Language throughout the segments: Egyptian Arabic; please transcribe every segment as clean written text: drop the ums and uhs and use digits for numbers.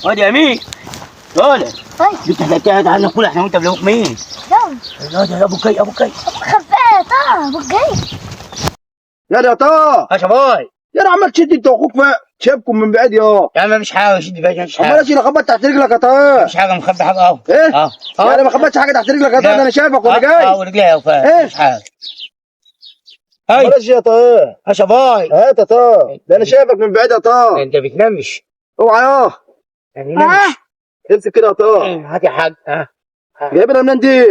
واد يا مين؟ ولا انت حكاية تعال ناكل احنا وانت بلوك مين؟ يلا. يا ابو كي ابو كي خفاء طه ابو كي. يا طه يا شباي. يا عمال تشد انت واخوك شايفكم من بعيد يا يا عم مش حاجة، شد بالك مش عمال حاجة. اشيل اخبط تحت رجلك يا طه. مش حاجة، مخبي حاجة اهو. ايه؟ اه يعني ما خبطتش حاجة تحت رجلك يا طه، ده انا شايفك وانا جاي. ورجلي اهو. ايه؟ مش حاجة. هاي بلاش يا طه. يا شباي. هات يا طه، ده انا شايفك من بعيد يا طه. انت بتنمش. اوعى يا بتنمش. امسك كده يا طه. هات يا حاج. جايبها منين دي؟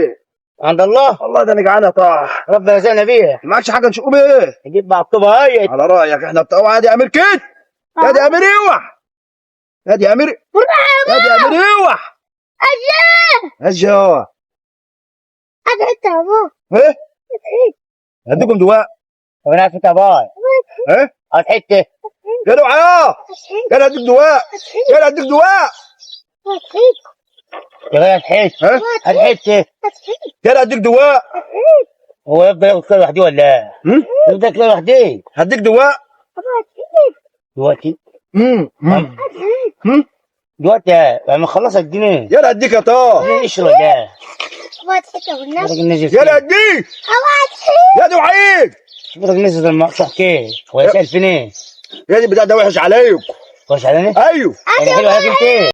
عند الله. والله ده انا جعان يا طه. ربنا رزقنا بيها. معكش حاجة نشقوا بيه؟ نجيب مع الطوبه اهي. على رايك احنا اوعى يا امير كده. يا دي امير اوعى. يا دي امير. يا دي امير اوعى. اجا. انا انت ابو. ايه؟ هديكم دواء. طب انا عارف انت يا باي. ايه؟ هات حتة. يا اوعى. يا هديك دواء. يا هديك دواء. يا غالي هات حتة. ها؟ هات حتة. يا هديك دواء. هو يفضل ياكل كده لوحده ولا ايه؟ يفضل ياكل لوحده. هديك دواء. دلوقتي امم دلوقتي لما خلص اديني. يلا هديك يا طه. اديني قشر ولا ايه؟ الراجل نزل يلا هديك. يا دي وعيد. شوف الراجل نزل المقطع كده هو يسأل فين ايه؟ يا دي بتاع ده وحش عليك. وحش علينا؟ ايوه. يعني حلو عليك انت.